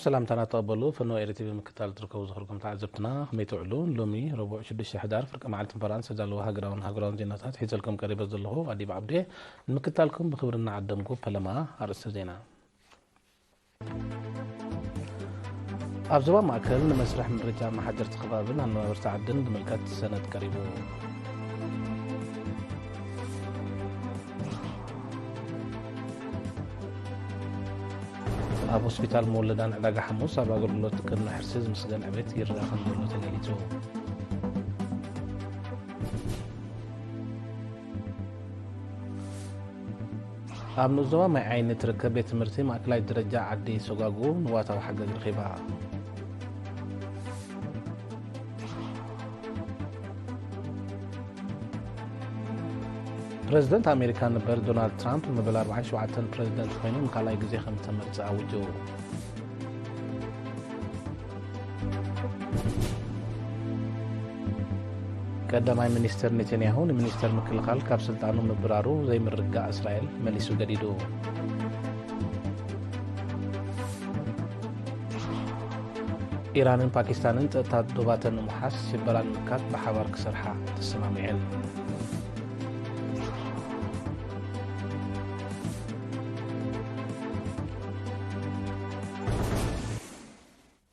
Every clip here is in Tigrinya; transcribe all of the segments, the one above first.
ሰላምታና ተቐበሉ። ፈነወ ኤሪ ቲቪ ምክታል ትርከቡ ዝኽርኩም ተዓዘብትና፣ ከመይ ትውዕሉ? ሎሚ ረቡዕ ሽዱሽተ ሕዳር ፍርቂ መዓልቲ እምበራን ዝተዳለወ ሃገራውን ሃገራውን ዜናታት ሒዘልኩም ቀሪበ ዘለኹ ኣዲብ ዓብዴ። ንምክታልኩም ብኽብሪ እናዓደምኩ፣ ፈለማ ኣርእስተ ዜና። ኣብ ዞባ ማእከል ንመስርሕ ምርጫ መሓደርቲ ከባብን ኣነባበርቲ ዓድን ዝምልከት ሰነድ ቀሪቡ። ኣብ ሆስፒታል መወለዳን ዕዳጋ ሓሙስ ኣብ ኣገልግሎት ቅድሚ ሕርሲ ዝምስገን ዕቤት ይረኣ ከም ዘሎ ተገሊጹ። ኣብ ንኡስ ዞባ ማይ ዓይኒ እትርከብ ቤት ትምህርቲ ማእከላይ ደረጃ ዓዲ ሰጓጉ ንዋታዊ ሓገዝ ረኺባ። ፕረዚደንት ኣሜሪካ ነበር ዶናልድ ትራምፕ መበል ኣርባዓን ሸውዓተን ፕረዚደንት ኮይኑ ንኻልኣይ ግዜ ከም ዝተመርጸ ኣዊጁ። ቀዳማይ ሚኒስትር ኔታንያሁ ንሚኒስትር ምክልኻል ካብ ስልጣኑ ምብራሩ ዘይምርጋእ እስራኤል መሊሱ ገዲዱ። ኢራንን ፓኪስታንን ጸጥታ ዶባተን ንምውሓስ ሽበራ ንምምካት ብሓባር ክሰርሓ ተሰማሚዐን።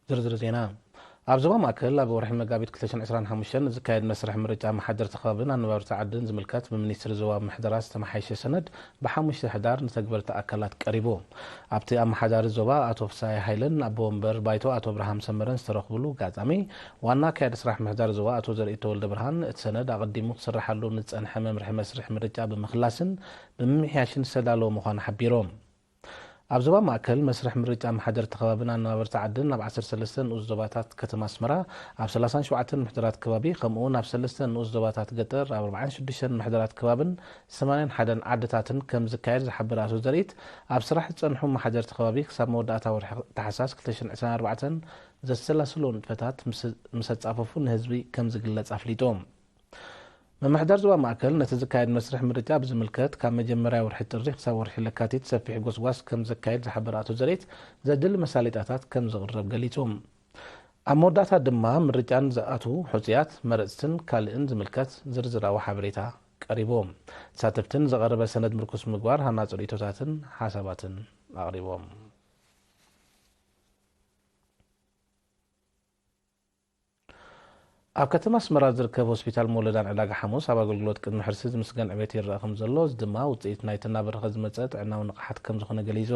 ዝርዝር ዜና። ኣብ ዞባ ማእከል ኣብ ወርሒ መጋቢት ክልተ ሽሕን ዕስራን ሓሙሽተን ዝካየድ መስርሕ ምርጫ መሓደርቲ ከባብን ኣነባብርቲ ዓድን ዝምልከት ብሚኒስትሪ ዞባ ምሕደራ ዝተመሓየሸ ሰነድ ብሓሙሽተ ሕዳር ንተግበርቲ ኣካላት ቀሪቡ። ኣብቲ ኣመሓዳሪ ዞባ ኣቶ ፍስሃየ ሃይለን ኣቦ ወንበር ባይቶ ኣቶ ኣብርሃም ሰመረን ዝተረኽብሉ ኣጋጣሚ፣ ዋና ኣካያዲ ስራሕ ምሕዳር ዞባ ኣቶ ዘርኢ ተወልደ ብርሃን፣ እቲ ሰነድ ኣቐዲሙ ክስርሓሉ ንዝጸንሐ መምርሒ መስርሕ ምርጫ ብምኽላስን ብምምሕያሽን ዝተዳለወ ምዃኑ ሓቢሮም። ኣብ ዞባ ማእከል መስርሕ ምርጫ መሓደርቲ ከባብን ኣነባበርቲ ዓድን ኣብ ዓሰርተ ሰለስተ ንኡስ ዞባታት ከተማ ኣስመራ፣ ኣብ ሰላሳን ሸውዓተን ምሕደራት ከባቢ፣ ከምኡ'ውን ኣብ ሰለስተ ንኡስ ዞባታት ገጠር፣ ኣብ ኣርባዓን ሽዱሽተን ምሕደራት ከባብን ሰማንያን ሓደን ዓድታትን ከም ዝካየድ ዝሓበረ ኣቶ ዘርኢት፣ ኣብ ስራሕ ዝጸንሑ መሓደርቲ ከባቢ ክሳብ መወዳእታ ወርሒ ታሕሳስ ክልተ ሽሕን ዕስራን ኣርባዕተን ዘሰላስሎ ንጥፈታት ምስ፣ ምስ ኣጻፈፉ ንህዝቢ ከም ዝግለጽ ኣፍሊጡ። ምምሕዳር ዞባ ማእከል ነቲ ዝካየድ መስርሕ ምርጫ ብዝምልከት ካብ መጀመርያ ወርሒ ጥሪ ክሳብ ወርሒ ለካቲት ሰፊሕ ጎስጓስ ከም ዘካየድ ዝሓበረ ኣቶ ዘርኢት፣ ዘድሊ መሳለጥያታት ከም ዝቕረብ ገሊጹ። ኣብ መወዳእታ ድማ ምርጫን ዝኣትዉ ሕጹያት መረጽትን ካልእን ዝምልከት ዝርዝራዊ ሓበሬታ ቀሪቡ። ተሳተፍትን ዝቐረበ ሰነድ ምርኩስ ምግባር ሃናጺ ርእይቶታትን ሓሳባትን ኣቕሪቦም። ኣብ ከተማ ኣስመራ ዝርከብ ሆስፒታል መወለዳን ዕዳጋ ሓሙስ ኣብ ኣገልግሎት ቅድሚ ሕርሲ ዝምስገን ዕቤት ይረኣ ከም ዘሎ፣ እዚ ድማ ውጽኢት ናይቲ እናበረኸ ዝመጸ ጥዕናዊ ንቕሓት ከም ዝኾነ ገሊጹ።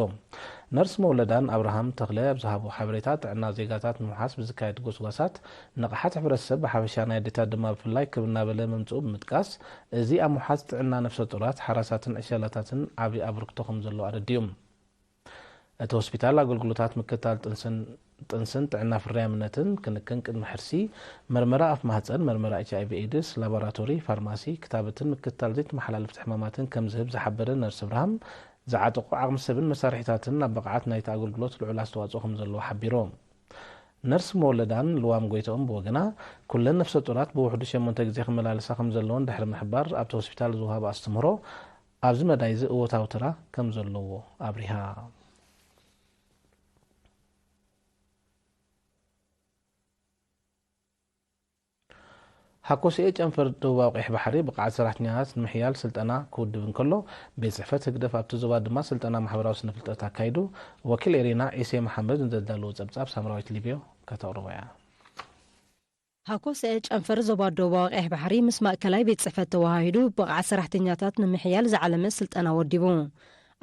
ነርስ መወለዳን ኣብርሃም ተኽለ ኣብ ዝሃቦ ሓበሬታ፣ ጥዕና ዜጋታት ንምውሓስ ብዝካየድ ጎስጓሳት ንቕሓት ሕብረተሰብ ብሓፈሻ ናይ ኣዴታት ድማ ብፍላይ ክብ እናበለ ምምጽኡ ብምጥቃስ፣ እዚ ኣብ ምውሓስ ጥዕና ነፍሰ ጡራት፣ ሓራሳትን ዕሸላታትን ዓቢ ኣበርክቶ ከም ዘለዎ ኣረዲኡ። እቲ ሆስፒታል ኣገልግሎታት ምክትታል ጥንስን፣ ጥንስን ጥዕና ፍርያምነትን ክንክን ቅድሚ ሕርሲ፣ መርመራ ኣፍ ማህጸን፣ መርመራ ኤች ኣይ ቪ ኤድስ፣ ላቦራቶሪ፣ ፋርማሲ፣ ክታበትን ምክትታል ዘይተመሓላለፍቲ ሕማማትን ከም ዝህብ ዝሓበረ ነርስ እብርሃም፣ ዝዓጠቑ ዓቕሚ ሰብን መሳርሒታትን ኣብ ብቕዓት ናይቲ ኣገልግሎት ልዑል ኣስተዋጽኦ ከም ዘለዎ ሓቢሩ። ነርስ መወለዳን ልዋም ጎይትኦም ብወገና፣ ኩለን ነፍሰ ጡራት ብውሕዱ ሸሞንተ ግዜ ክመላለሳ ከም ዘለወን ድሕሪ ምሕባር፣ ኣብቲ ሆስፒታል ዝወሃብ ኣስተምህሮ ኣብዚ መዳይ እዚ እወታዊ ተራ ከም ዘለዎ ኣብሪሃ። ሃኮስኤ ጨንፈር ደቡባዊ ቀይሕ ባሕሪ ብቕዓት ሰራሕተኛታት ንምሕያል ስልጠና ክውድብ እንከሎ፣ ቤት ጽሕፈት ህግደፍ ኣብቲ ዞባ ድማ ስልጠና ማሕበራዊ ስነ ፍልጠት ኣካይዱ። ወኪል ኤሪና ኢሴ መሓመድ ንዘዳለዎ ጸብጻብ ሳምራዊት ሊብዮ ከተቕርቦ እያ። ሃኮስኤ ጨንፈር ዞባ ደቡባዊ ቀይሕ ባሕሪ ምስ ማእከላይ ቤት ጽሕፈት ተወሃሂዱ ብቕዓት ሰራሕተኛታት ንምሕያል ዝዓለመ ስልጠና ወዲቡ።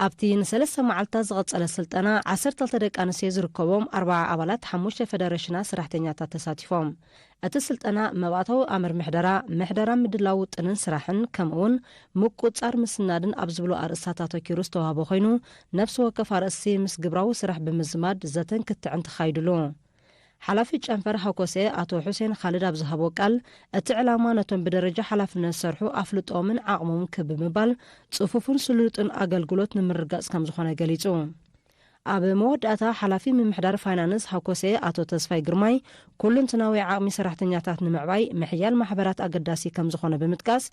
ኣብቲ ንሰለስተ መዓልታት ዝቐጸለ ስልጠና፣ ዓሰርተ ክልተ ደቂ ኣንስትዮ ዝርከቦም ኣርብዓ ኣባላት ሓሙሽተ ፌደሬሽናት ሰራሕተኛታት ተሳቲፎም። እቲ ስልጠና መባእታዊ ኣምር ምሕደራ፣ ምሕደራ ምድላው ውጥንን ስራሕን፣ ከምኡውን ምቁጽጻር ምስናድን ኣብ ዝብሉ ኣርእስታት ኣተኪሩ ዝተዋህበ ኮይኑ፣ ነፍሲ ወከፍ ኣርእስቲ ምስ ግብራዊ ስራሕ ብምዝማድ ዘተን ክትዕን ተኻይድሉ። ሓላፊ ጨንፈር ሃኮሴ ኣቶ ሑሴን ኻልድ ኣብ ዝሃቦ ቃል፣ እቲ ዕላማ ነቶም ብደረጃ ሓላፍነት ዝሰርሑ ኣፍልጦምን ዓቕሞምን ክብ ብምባል፣ ጽፉፍን ስሉጥን ኣገልግሎት ንምርጋጽ ከም ዝኾነ ገሊጹ። ኣብ መወዳእታ፣ ሓላፊ ምምሕዳር ፋይናንስ ሃኮሴ ኣቶ ተስፋይ ግርማይ፣ ኩሉንትናዊ ዓቕሚ ሰራሕተኛታት ንምዕባይ ምሕያል ማሕበራት ኣገዳሲ ከም ዝኾነ ብምጥቃስ፣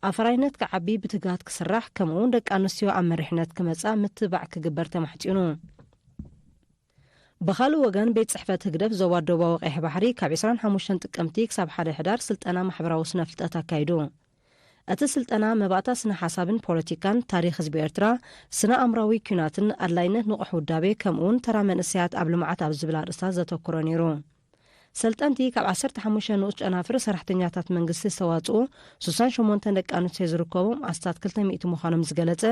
ኣፍራይነት ክዓቢ ብትግሃት ክስራሕ፣ ከምኡውን ደቂ ኣንስትዮ ኣብ መሪሕነት ክመጻ ምትባዕ ክግበር ተማሕጺኑ። ብኻልእ ወገን፣ ቤት ጽሕፈት ህግደፍ ዞባ ደቡባዊ ቀይሕ ባሕሪ ካብ ዕስራን ሓሙሽተን ጥቅምቲ ክሳብ ሓደ ሕዳር ስልጠና ማሕበራዊ ስነ ፍልጠት ኣካይዱ። እቲ ስልጠና መባእታ ስነ ሓሳብን ፖለቲካን፣ ታሪኽ ህዝቢ ኤርትራ፣ ስነ ኣእምራዊ ኲናትን ኣድላይነት ንቑሕ ውዳቤ፣ ከምኡውን ተራ መንእሰያት ኣብ ልምዓት ኣብ ዝብል ኣርእስታት ዘተኩረ ነይሩ። ሰልጠንቲ ካብ ዓሰርተ ሓሙሽተ ንኡስ ጨናፍር ሰራሕተኛታት መንግስቲ ዝተዋጽኡ ስሳን ሸሞንተን ደቂ ኣንስትዮ ዝርከቦም ኣስታት ክልተ ሚእቲ ምዃኖም ዝገለጸ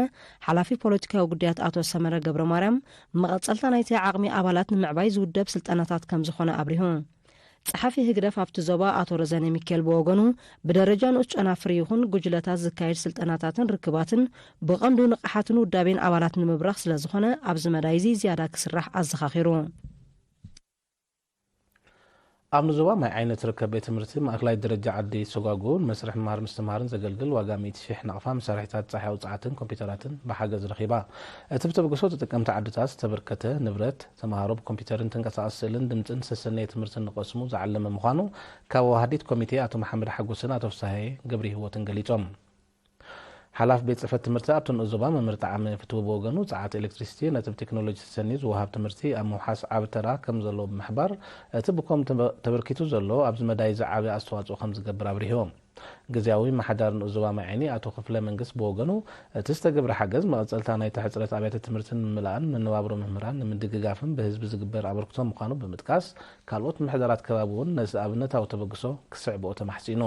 ሓላፊ ፖለቲካዊ ጉዳያት ኣቶ ሰመረ ገብረ ማርያም፣ መቐጸልታ ናይቲ ዓቕሚ ኣባላት ንምዕባይ ዝውደብ ስልጠናታት ከም ዝኾነ ኣብሪሁ። ጸሓፊ ህግደፍ ኣብቲ ዞባ ኣቶ ረዘነ ሚካኤል ብወገኑ፣ ብደረጃ ንኡስ ጨናፍር ይኹን ጉጅለታት ዝካየድ ስልጠናታትን ርክባትን ብቐንዱ ንቕሓትን ውዳቤን ኣባላት ንምብራኽ ስለ ዝኾነ፣ ኣብዚ መዳይ እዚ ዝያዳ ክስራሕ ኣዘኻኺሩ። ኣብ ንዞባ ማይ ዓይኒ ትርከብ ቤት ትምህርቲ ማእከላይ ደረጃ ዓዲ ሰጓጉ ንመስርሕ ምምሃር ምስትምሃርን ዘገልግል ዋጋ ሚእቲ ሺሕ ናቕፋ መሳርሒታት ጻሕያዊ ጸዓትን ኮምፒውተራትን ብሓገዝ ረኺባ። እቲ ብተበግሶ ተጠቀምቲ ዓድታት ዝተበርከተ ንብረት፣ ተምሃሮ ብኮምፒውተርን ተንቀሳቓሲ ስእልን ድምጽን ዝተሰነየ ትምህርትን ንቐስሙ ዝዓለመ ምዃኑ ካብ ወሃዲት ኮሚቴ ኣቶ መሓመድ ሓጎስን ኣቶ ፍስሃየ ገብረሂወትን ገሊጾም። ሓላፊ ቤት ጽሕፈት ትምህርቲ ኣብቲ ንኡስ ዞባ መምህር ጣዕመ ፍትዊ ብወገኑ፣ ጸዓት ኤሌክትሪሲቲ ነቲ ብቴክኖሎጂ ተሰንዩ ዝወሃብ ትምህርቲ ኣብ ምውሓስ ዓቢ ተራ ከም ዘለዎ ብምሕባር፣ እቲ ብኮም ተበ-፣ ተበርኪቱ ዘሎ ኣብዚ መዳይ እዚ ዓቢ ኣስተዋጽኦ ከም ዝገብር ኣብሪሁ። ግዝያዊ ምሓዳር ንኡስ ዞባ ማይ ዓይኒ ኣቶ ክፍለ መንግስት ብወገኑ፣ እቲ ዝተገብረ ሓገዝ መቐጸልታ ናይቲ ሕጽረት ኣብያተ ትምህርቲ ንምምላእን መነባብሮ መምህራን ንምድግጋፍን ብህዝቢ ዝግበር ኣበርክቶ ምዃኑ ብምጥቃስ፣ ካልኦት ምምሕዳራት ከባቢ እውን ነዚ ኣብነታዊ ተበግሶ ክስዕብኦ ተማሕጺኑ።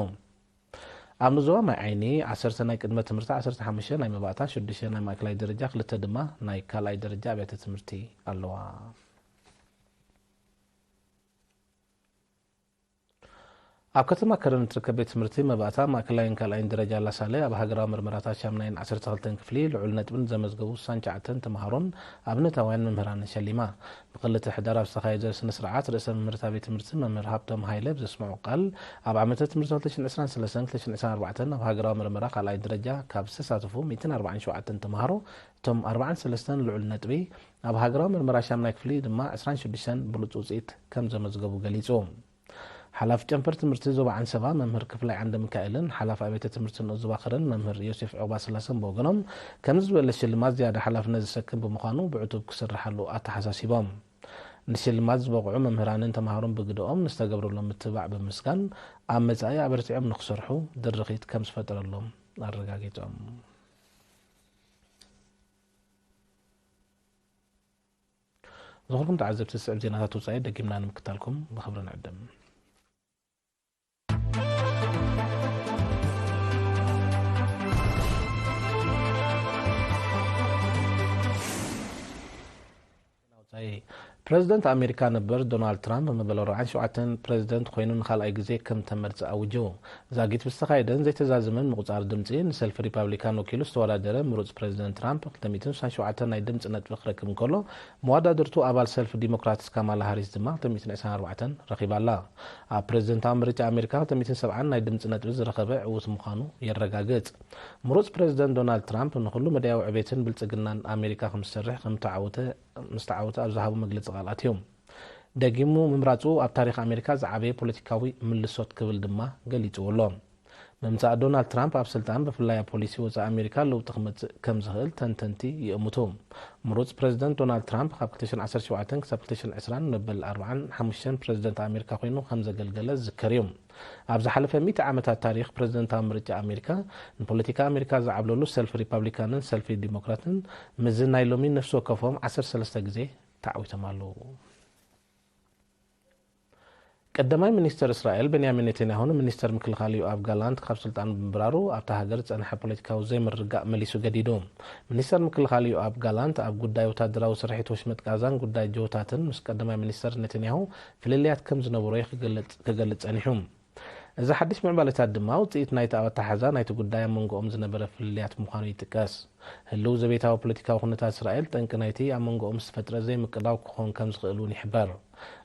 ኣብ ንዞባ ማይ ዓይኒ ዓሰርተ ናይ ቅድመ ትምህርቲ፣ ዓሰርተ ሓሙሽተ ናይ መባእታ፣ ሽዱሽተ ናይ ማእከላይ ደረጃ፣ ክልተ ድማ ናይ ካልኣይ ደረጃ ኣብያተ ትምህርቲ ኣለዋ። ኣብ ከተማ ከረን እትርከብ ቤት ትምህርቲ መባእታ፣ ማእከላይን ካልኣይን ደረጃ ላሳለ ኣብ ሃገራዊ መርመራታት ሻምናይን ዓሰርተ ክልተን ክፍሊ ልዑል ነጥብን ዘመዝገቡ ስሳን ትሽዓተን ተምሃሮን ኣብነታውያን መምህራንን ሸሊማ። ብክልተ ሕዳር ኣብ ዝተኻየደ ስነ ስርዓት፣ ርእሰ መምህር እታ ቤት ትምህርቲ መምህር ሃብቶም ሃይለ ብዘስምዖ ቃል፣ ኣብ ዓመተ ትምህርቲ ክልተ ሽሕን ዕስራን ሰለስተን ክልተ ሽሕን ዕስራን ኣርባዕተን ኣብ ሃገራዊ መርመራ ካልኣይ ደረጃ ካብ ዝተሳተፉ ሚእትን ኣርባዓን ሸውዓተን ተምሃሮ፣ እቶም ኣርባዓን ሰለስተን ልዑል ነጥቢ፣ ኣብ ሃገራዊ መርመራ ሻምናይ ክፍሊ ድማ ዕስራን ሽዱሽተን ብሉጽ ውጽኢት ከም ዘመዝገቡ ገሊጹ። ሓላፊ ጨንፈር ትምህርቲ ዞባ ዓንሰባ መምህር ክፍላይ ዓንደ ሚካኤልን ሓላፊ ኣብያተ ትምህርቲ ንኡስ ዞባ ከረን መምህር ዮሴፍ ዑቕባስላሰን ብወገኖም፣ ከምዚ ዝበለ ሽልማት ዝያዳ ሓላፍነት ዘሰክም ብምዃኑ ብዕቱብ ክስርሓሉ ኣተሓሳሲቦም። ንሽልማት ዝበቕዑ መምህራንን ተምሃሮን ብግደኦም ንዝተገብረሎም ምትብባዕ ብምምስጋን፣ ኣብ መጻኢ ኣበርቲዖም ንክሰርሑ ድርኺት ከም ዝፈጠረሎም ኣረጋጊጾም። ዝኸበርኩም ተዓዘብቲ፣ ዝስዕብ ዜናታት ወጻኢ ደጊምና ንምክታልኩም ብኽብሪ ንዕድም። ፕረዚደንት ኣሜሪካ ነበር ዶናልድ ትራምፕ መበል ኣርባዓን ሸውዓተን ፕረዚደንት ኮይኑ ንኻልኣይ ግዜ ከም ተመርጸ ኣውጁ። ዛጊት ብዝተኻየደን ዘይተዛዘመን ምቑጻር ድምጺ፣ ንሰልፊ ሪፓብሊካን ወኪሉ ዝተወዳደረ ምሩጽ ፕረዚደንት ትራምፕ ክልተ ሚእትን ስሳን ሸውዓተን ናይ ድምጺ ነጥቢ ክረክብ እንከሎ፣ መወዳድርቱ ኣባል ሰልፊ ዲሞክራትስ ካማላ ሃሪስ ድማ ክልተ ሚእትን ዕስራን ኣርባዕተን ረኺባ ኣላ። ኣብ ፕረዚደንታዊ ምርጫ ኣሜሪካ ክልተ ሚእትን ሰብዓን ናይ ድምጺ ነጥቢ ዝረኸበ ዕዉት ምዃኑ የረጋግጽ። ምሩጽ ፕረዚደንት ዶናልድ ትራምፕ ንኹሉ መዳያዊ ዕቤትን ብልጽግናን ኣሜሪካ ከም ዝሰርሕ ከም ተዓወተ፣ ምስ ተዓወተ ኣብ ዝሃቦ መግለጺ ቃል ኣትዩ። ደጊሙ ምምራጹ ኣብ ታሪኽ ኣሜሪካ ዝዓበየ ፖለቲካዊ ምልሶት ክብል ድማ ገሊጽዎ ኣሎ። ምምጻእ ዶናልድ ትራምፕ ኣብ ስልጣን ብፍላይ ኣብ ፖሊሲ ወጻኢ ኣሜሪካ ለውጢ ክመጽእ ከም ዝኽእል ተንተንቲ ይእምቱ። ምሩጽ ፕረዚደንት ዶናልድ ትራምፕ ካብ ክልተ ሽሕን ዓሰርተ ሸውዓተን ክሳብ ክልተ ሽሕን ዕስራን መበል ኣርባዓን ሓሙሽተን ፕረዚደንት ኣሜሪካ ኮይኑ ከም ዘገልገለ ዝዝከር እዩ። ኣብ ዝሓለፈ ሚእቲ ዓመታት ታሪኽ ፕረዚደንታዊ ምርጫ ኣሜሪካ፣ ንፖለቲካ ኣሜሪካ ዝዓብለሉ ሰልፊ ሪፓብሊካንን ሰልፊ ዲሞክራትን ምስዚ ናይ ሎሚ ነፍሲ ወከፎም ዓሰርተ ሰለስተ ግዜ ተዓዊቶም ኣለዉ። ቀዳማይ ሚኒስተር እስራኤል ቤንያሚን ኔታንያሁ ንሚኒስተር ምክልኻል ዮኣቭ ጋላንት ካብ ስልጣን ብምብራሩ ኣብታ ሃገር ዝጸንሐ ፖለቲካዊ ዘይምርግጋእ መሊሱ ገዲዱ። ሚኒስተር ምክልኻል ዮኣቭ ጋላንት ኣብ ጉዳይ ወታደራዊ ስርሒት ወሽመጥ ጋዛን ጉዳይ ጀሆታትን ምስ ቀዳማይ ሚኒስተር ኔታንያሁ ፍልልያት ከም ዝነበሮ እዩ ክገልጽ፣ ክገልጽ ጸኒሑ። እዚ ሓድሽ ምዕባለታት ድማ ውጽኢት ናይቲ ኣብ ኣተሓሕዛ ናይቲ ጉዳይ ኣብ መንጎኦም ዝነበረ ፍልልያት ምዃኑ ይጥቀስ። ህልው ዘቤታዊ ፖለቲካዊ ኩነታት እስራኤል ጠንቂ ናይቲ ኣብ መንጎኦም ዝተፈጥረ ዘይምቅዳው ክኾን ከም ዝኽእል እውን ይሕበር።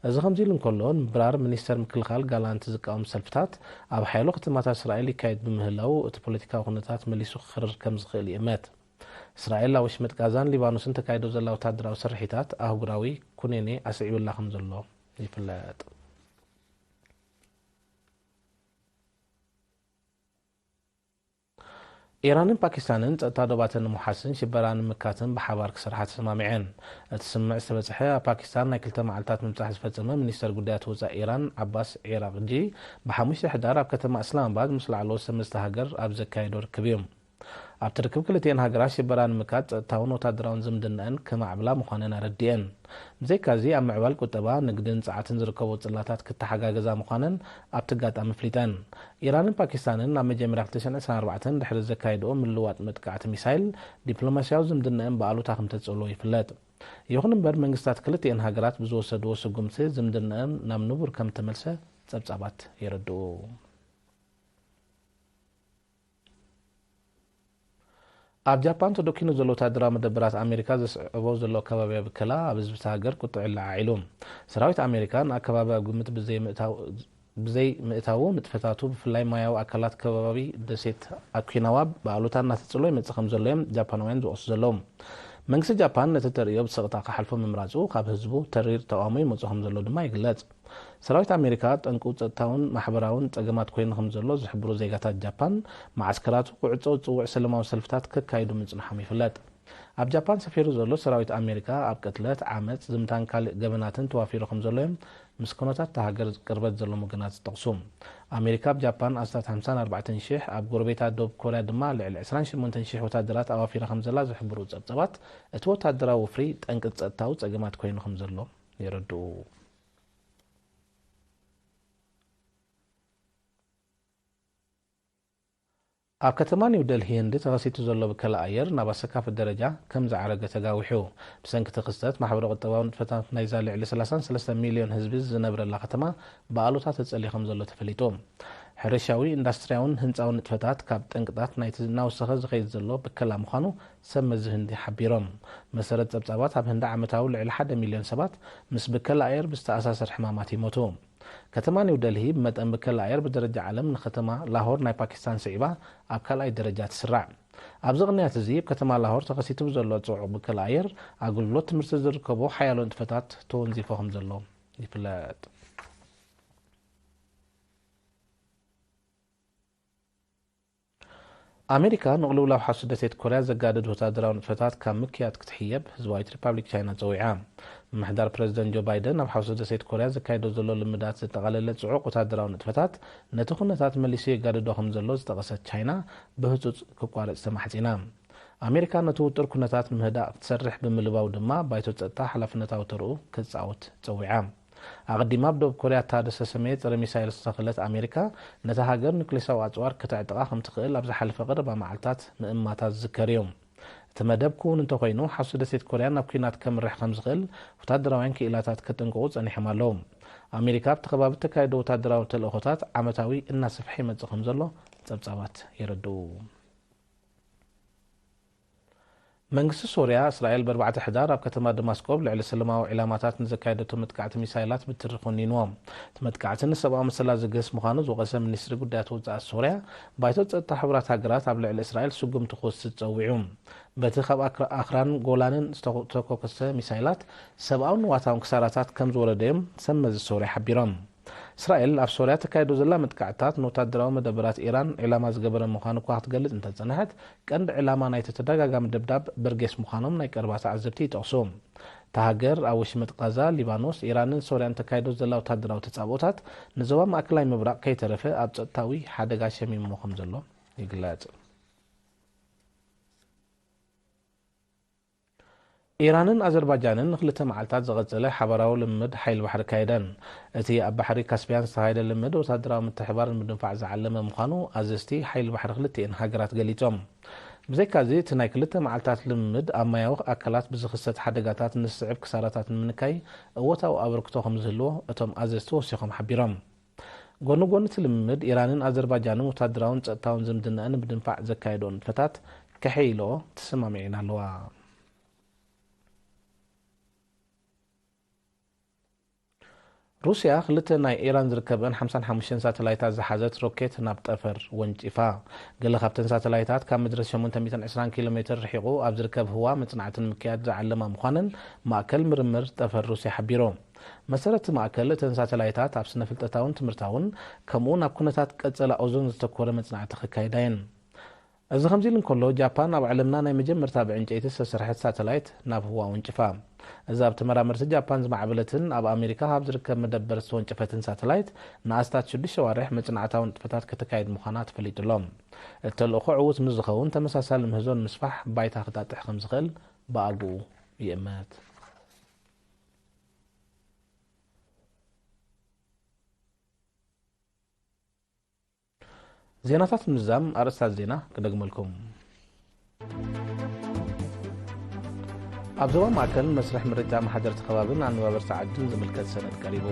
እዚ ከምዚ ኢሉ እንከሎ፣ ንምብራር ሚኒስተር ምክልኻል ጋላንት ዝቃወም ሰልፍታት ኣብ ሓያሎ ከተማታት እስራኤል ይካየድ ብምህላው፣ እቲ ፖለቲካዊ ኩነታት መሊሱ ክኸርር ከም ዝኽእል ይእመት። እስራኤል ኣብ ወሽመጥ ጋዛን ሊባኖስን ተካይዶ ዘላ ወታደራዊ ስርሒታት ኣህጉራዊ ኩነኔ ኣስዒቡላ ከም ዘሎ ይፍለጥ። ኢራንን ፓኪስታንን ጸጥታ ዶባተን ንምውሓስን ሽበራ ንምምካትን ብሓባር ክሰርሓ ተሰማሚዐን። እቲ ስምምዕ ዝተበጽሐ ኣብ ፓኪስታን ናይ ክልተ መዓልታት ምብጻሕ ዝፈጸመ ሚኒስተር ጉዳያት ወጻኢ ኢራን ዓባስ ዒራቕጂ ብሓሙሽተ ሕዳር ኣብ ከተማ እስላማባድ ምስ ላዕለዎት ሰበ መዚ እታ ሃገር ኣብ ዘካየዶ ርክብ እዩ። ኣብቲ ርክብ ክልቲኤን ሃገራት ሽበራ ንምምካት ጸጥታውን ወታደራውን ዝምድናኣን ከማዕብላ ምዃነን ኣረዲኤን። ብዘይካዚ ኣብ ምዕባል ቁጠባ፣ ንግድን ጸዓትን ዝርከቦ ጽላታት ክተሓጋገዛ ምዃነን ኣብቲ ኣጋጣሚ ኣፍሊጠን። ኢራንን ፓኪስታንን ኣብ መጀመርያ ክልተ ሽሕን ዕስራን ኣርባዕተን ድሕሪ ዘካየድኦ ምልውዋጥ መጥቃዕቲ ሚሳይል፣ ዲፕሎማስያዊ ዝምድናኣን ብኣሉታ ከም ተጸልዎ ይፍለጥ። ይኹን እምበር መንግስታት ክልቲኤን ሃገራት ብዝወሰድዎ ስጉምቲ ዝምድናኣን ናብ ንቡር ከም ተመልሰ ጸብጻባት የረድኡ። ኣብ ጃፓን ተደኲኑ ዘሎ ወታደራዊ መደበራት ኣሜሪካ ዘስዕቦ ዘሎ ከባብያዊ ብከላ ኣብ ህዝቢ እታ ሃገር ቁጥዐ ኣለዓዒሉ። ሰራዊት ኣሜሪካ ንኣከባቢ ኣብ ግምት ብዘይ ምእታው ብዘይ ምእታዉ ንጥፈታቱ ብፍላይ ማያዊ ኣካላት ከባቢ ደሴት ኣኪናዋ ብኣሉታ እናተጸልዎ ይመጽእ ከም ዘሎ እዮም ጃፓናውያን ዝወቕሱ ዘለዉ። መንግስቲ ጃፓን ነቲ ተርእዮ ብስቕታ ክሓልፎ ምምራጹ ካብ ህዝቡ ተሪር ተቓውሞ ይመጾ ከም ዘሎ ድማ ይግለጽ። ሰራዊት ኣሜሪካ ጠንቁ ጸጥታውን ማሕበራውን ጸገማት ኮይኑ ከም ዘሎ ዝሕብሩ ዜጋታት ጃፓን፣ መዓስከራቱ ክዕጾ ዝጽውዕ ሰለማዊ ሰልፍታት ከካይዱ ምጽንሖም ይፍለጥ። ኣብ ጃፓን ሰፊሩ ዘሎ ሰራዊት ኣሜሪካ ኣብ ቅትለት፣ ዓመጽ፣ ዝምታን ካልእ ገበናትን ተዋፊሩ ከም ዘሎ እዮም ምስ ኩነታት እታ ሃገር ቅርበት ዘለዎም ወገናት ዝጠቕሱ። ኣሜሪካ ኣብ ጃፓን ኣስታት ሓምሳን ኣርባዕተን ሽሕ፣ ኣብ ጎረቤታ ደቡብ ኮርያ ድማ ልዕሊ ዕስራን ሸሞንተን ሽሕ ወታደራት ኣዋፊራ ከም ዘላ ዝሕብሩ ጸብጻባት፣ እቲ ወታደራዊ ወፍሪ ጠንቂ ጸጥታዊ ጸገማት ኮይኑ ከም ዘሎ የረድኡ። ኣብ ከተማ ኒው ደልሂ ህንዲ ተኸሲቱ ዘሎ ብከላ ኣየር ናብ ኣሰካፊ ደረጃ ከም ዝዓረገ ተጋዊሑ። ብሰንኪ እቲ ክስተት ማሕበረ ቁጠባዊ ንጥፈታት ናይዛ ልዕሊ ሰላሳን ሰለስተ ሚልዮን ህዝቢ ዝነብረላ ከተማ ብኣሉታ ተጸልዩ ከም ዘሎ ተፈሊጡ። ሕርሻዊ፣ ኢንዳስትርያውን ህንጻውን ንጥፈታት ካብ ጠንቅታት ናይቲ እናወሰኸ ዝኸይድ ዘሎ ብከላ ምዃኑ ሰብ መዚ ህንዲ ሓቢሮም። መሰረት ጸብጻባት ኣብ ህንዲ ዓመታዊ ልዕሊ ሓደ ሚልዮን ሰባት ምስ ብከላ ኣየር ብዝተኣሳሰር ሕማማት ይሞቱ። ከተማ ኒው ደልሂ ብመጠን ብከላ ኣየር ብደረጃ ዓለም ንከተማ ላሆር ናይ ፓኪስታን ስዒባ ኣብ ካልኣይ ደረጃ ትስራዕ። ኣብዚ ቅንያት እዚ ኣብ ከተማ ላሆር ተኸሲቱ ብዘሎ ጽዑቕ ብከላ ኣየር ኣገልግሎት ትምህርቲ ዝርከቦ ሓያሎ ንጥፈታት ተወንዚፎ ከም ዘሎ ይፍለጥ። ኣሜሪካ ንቕልውላው ሓውሲ ደሴት ኮርያ ዘጋድድ ወታደራዊ ንጥፈታት ካብ ምክያድ ክትሕየብ ህዝባዊት ሪፓብሊክ ቻይና ጸዊዓ። ምምሕዳር ፕረዚደንት ጆ ባይደን ኣብ ሓውሲ ደሴት ኮርያ ዘካይዶ ዘሎ ልምዳት ዘጠቓለለ ጽዑቕ ወታደራዊ ንጥፈታት ነቲ ኩነታት መሊሱ የጋድዶ ከም ዘሎ ዝጠቐሰት ቻይና ብህጹጽ ክቋረጽ ተማሕጺና። ኣሜሪካ ነቲ ውጥር ኩነታት ንምህዳእ ክትሰርሕ ብምልባው ድማ ባይቶ ጸጥታ ሓላፍነታዊ ተርኡ ክጻወት ጸዊዓ። ኣቐዲማ ኣብ ደቡብ ኮርያ እታ ዝሰሰመየ ጸረ ሚሳይል ዝተኸለት ኣሜሪካ፣ ነታ ሃገር ኑክሌሳዊ ኣጽዋር ከተዕጥቓ ከም ትኽእል ኣብ ዝሓለፈ ቀረባ መዓልታት ምእማታ ዝዝከር እዩ። እቲ መደብ ክውን እንተኾይኑ፣ ሓሱ ደሴት ኮርያ ናብ ኲናት ከምርሕ ከም ዝኽእል ወታደራውያን ክኢላታት ከጠንቅቑ ጸኒሖም ኣለዉ። ኣሜሪካ ኣብቲ ከባቢ እተካየዶ ወታደራዊ ተልእኾታት ዓመታዊ እናሰፍሐ ይመጽእ ከም ዘሎ ጸብጻባት የረድኡ። መንግስቲ ሶርያ፣ እስራኤል ብኣርባዕተ ሕዳር ኣብ ከተማ ደማስቆ ኣብ ልዕሊ ሰላማዊ ዒላማታት ንዘካየደቶ መጥቃዕቲ ሚሳይላት ብትሪ ኮኒንዎ። እቲ መጥቃዕቲ ንሰብኣዊ መሰላት ዝግህስ ምዃኑ ዝወቐሰ ሚኒስትሪ ጉዳያት ወጻኢ ሶርያ፣ ባይቶ ጸጥታ ሕቡራት ሃገራት ኣብ ልዕሊ እስራኤል ስጉምቲ ክወስድ ጸዊዑ። በቲ ካብ ኣክራ-፣ ኣኽራን ጎላንን ዝተተኮሰ ሚሳይላት ሰብኣውን ንዋታውን ክሳራታት ከም ዝወረደ እዮም ሰብ መዚ ሶርያ ሓቢሮም። እስራኤል ኣብ ሶርያ ተካይዶ ዘላ መጥቃዕትታት ንወታደራዊ መደበራት ኢራን ዒላማ ዝገበረ ምዃኑ እኳ ክትገልጽ እንተጸንሐት፣ ቀንዲ ዒላማ ናይቲ ተደጋጋሚ ደብዳብ በርጌስ ምዃኖም ናይ ቀረባ ተዓዘብቲ ይጠቕሱ። እታ ሃገር ኣብ ወሽመጥ ቃዛ፣ ሊባኖስ፣ ኢራንን ሶርያን ተካይዶ ዘላ ወታደራዊ ተጻብኦታት ንዞባ ማእከላይ ምብራቕ ከይተረፈ ኣብ ጸጥታዊ ሓደጋ ሸሚምዎ ከም ዘሎ ይግለጽ። ኢራንን ኣዘርባጃንን ንክልተ መዓልታት ዝቐጸለ ሓባራዊ ልምምድ ሓይሊ ባሕሪ ኣካየደን። እቲ ኣብ ባሕሪ ካስፒያን ዝተኻየደ ልምምድ ወታደራዊ ምትሕብባር ንምድንፋዕ ዝዓለመ ምዃኑ ኣዘዝቲ ሓይሊ ባሕሪ ክልቲኤን ሃገራት ገሊጾም። ብዘይካዚ፣ እቲ ናይ ክልተ መዓልታት ልምምድ ኣብ ማያዊ ኣካላት ብዝኽሰት ሓደጋታት ንዝስዕብ ክሳራታት ንምንካይ እወታዊ ኣበርክቶ ከም ዝህልዎ እቶም ኣዘዝቲ ወሲኾም ሓቢሮም። ጎኒ ጎኒ እቲ ልምምድ፣ ኢራንን ኣዘርባጃንን ወታደራውን ጸጥታውን ዝምድናኣን ንምድንፋዕ ዘካየድኦ ንጥፈታት ከሐይልኦ ተሰማሚዐን ኣለዋ። ሩስያ ክልተ ናይ ኢራን ዝርከበን ሓምሳን ሓሙሽተን ሳተላይታት ዝሓዘት ሮኬት ናብ ጠፈር ወንጪፋ። ገለ ካብተን ሳተላይታት ካብ ምድሪ ሸሞንተ ሚእትን ዕስራን ኪሎ ሜትር ርሒቑ ኣብ ዝርከብ ህዋ መጽናዕቲ ንምክያድ ዝዓለማ ምዃነን ማእከል ምርምር ጠፈር ሩስያ ሓቢሩ። መሰረት እቲ ማእከል፣ እተን ሳተላይታት ኣብ ስነ-ፍልጠታውን ትምህርታውን፣ ከምኡውን ኣብ ኩነታት ቀጸላ ኦዞን ዘተኮረ መጽናዕቲ ከካይዳ እየን። እዚ ከምዚ ኢሉ እንከሎ፣ ጃፓን ኣብ ዓለምና ናይ መጀመርታ ብዕንጨይቲ ዝተሰርሐት ሳተላይት ናብ ህዋ ወንጭፋ። እዛ ኣብ ተመራመርቲ ጃፓን ዝማዕበለትን ኣብ ኣሜሪካ ካብ ዝርከብ መደበር ዝተወንጨፈትን ሳተላይት፣ ንኣስታት ሽዱሽተ ኣዋርሕ መጽናዕታዊ ንጥፈታት ከተካይድ ምዃና ተፈሊጡ ኣሎ። እቲ ተልእኾ ዕዉት ምስ ዝኸውን፣ ተመሳሳሊ ምህዞን ምስፋሕ ባይታ ክጣጥሕ ከም ዝኽእል ብኣግኡ ይእመት። ዜናታት ምዝዛም ኣርእስታት ዜና ክደግመልኩም። ኣብ ዞባ ማእከል መስርሕ ምርጫ መሓደርቲ ከባብን ኣነባበርቲ ዓድን ዝምልከት ሰነድ ቀሪቡ።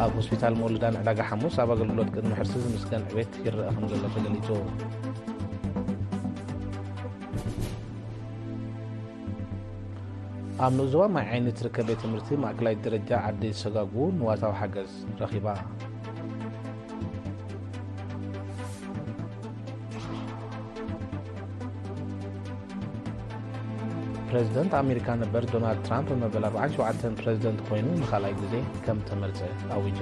ኣብ ሆስፒታል መወልዳን ዕዳጋ ሓሙስ ኣብ ኣገልግሎት ቅድሚ ሕርሲ ዝምስገን ዕቤት ይረኣ ከም ዘሎ ተገሊጹ። ኣብ ንኡስ ዞባ ማይ ዓይኒ እትርከብ ቤት ትምህርቲ ማእከላይ ደረጃ ዓዲ ሰጋጉ ንዋታዊ ሓገዝ ረኺባ። ፕረዚደንት ኣሜሪካ ነበር ዶናልድ ትራምፕ መበል ኣርባዓን ሸውዓተን ፕረዚደንት ኮይኑ ንኻልኣይ ግዜ ከም ተመርጸ ኣዊጁ።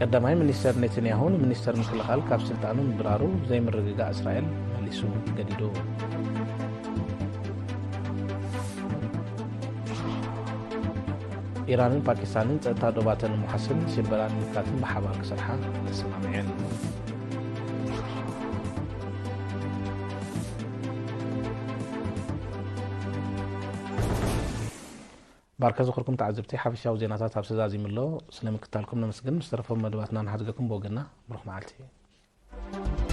ቀዳማይ ሚኒስተር ኔተንያሁ ንሚኒስተር ምክልኻል ካብ ስልጣኑ ምብራሩ ዘይምርግጋእ እስራኤል መሊሱ ገዲዱ። ኢራንን ፓኪስታንን ጸጥታ ዶባተን ንምሓስን ሽበራን ንምግታትን ብሓባር ክሰርሓ ተሰማሚዐን። ባርከ ዝኽርኩም ተዓዘብቲ፣ ሓፈሻዊ ዜናታት ኣብ ሰዛዚሙ ኣሎ። ስለ ምክታልኩም ነመስግን። ዝተረፈ መደባትና ንሓድገኩም ብወገንና ብሩኽ መዓልቲ።